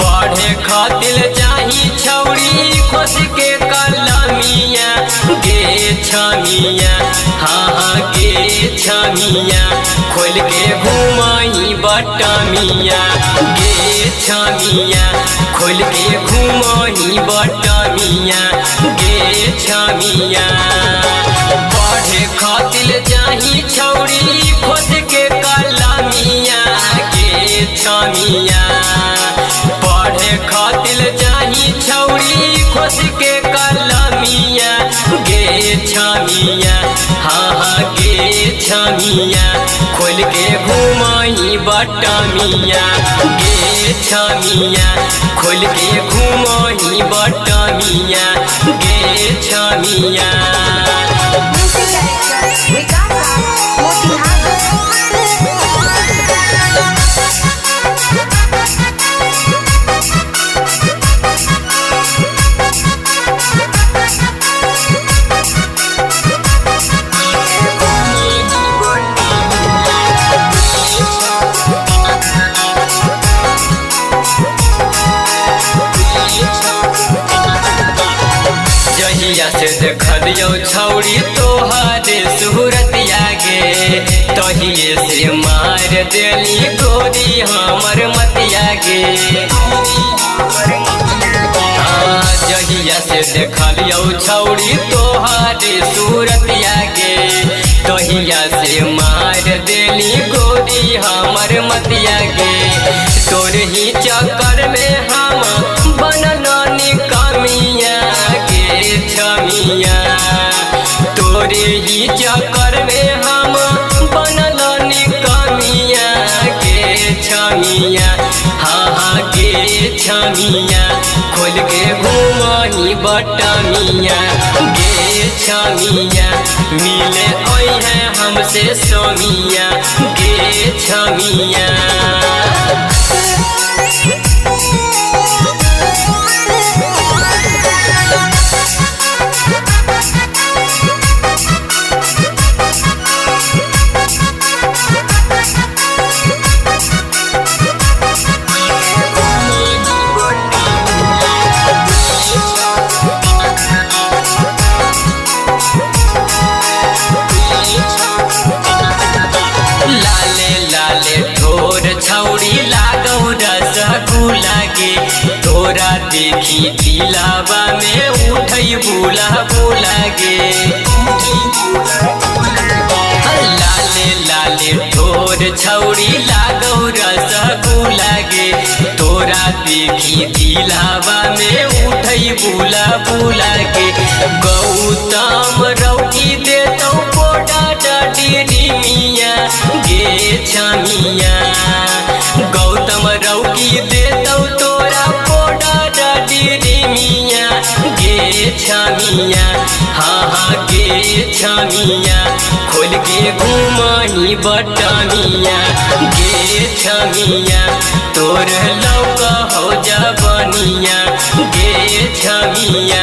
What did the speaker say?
पढ़े खातिर चाही छौड़ी खोस के कलमिया गे छमिया, हाँ हाँ गे छमिया, खोल के घुमाई बटमिया गे छमिया, खोल के घुमाई बटमिया गे छमिया। पढ़े खातिर चाही छौड़ी खोस के कलमिया गे छमिया, पढ़े खातिर चाही छौड़ी खोस के कलमिया गे छमिया, हाँ हाँ गे छमिया, खोल के घुमाई बटमिया गे छमिया, खोल के घुमाई बटमिया गे छमिया। Music Director Vikas Raj, Motihari. जहिया से देखलियौ छौड़ी तोहरे सूरतिया गे, तहिए से मार देली गोरी हमर मतिया गे। हाँ, जहिया से देखलियौ छौड़ी तोहरे सूरतिया गे, तहिया से मार देली गोरी हमर मतिया गे। तोर ही चक्कर में हम बनल निकमिया गे छमिया, तोरे ही चक्कर में हम बनल निकमिया गे छमिया, हाँ हाँ गे छमिया, खोल के घुमाही बटमिया गे छमिया, मिले है हमसे सोमिया गे छमिया। लाले लाले ठोर छौड़ी लागौ रसगुल्ला गे, तोरा देखी दिलावा में उठै बुला बुला गे। लाले लाले ठोर छौड़ी लागौ रसगुल्ला गे, तोरा देखी दिलावा में उठै बुला बुला गे। गौतम रौकी देतौ पोडा डीरी मिया गे छमिया, गौतम रौकी देतौ तोरा पोडा डीरी मिया गे छमिया, हाँ हाँ गे छमिया, खोल के घुमाही बटमिया गे छमिया, तोर लौक हो जबनिया गे छमिया।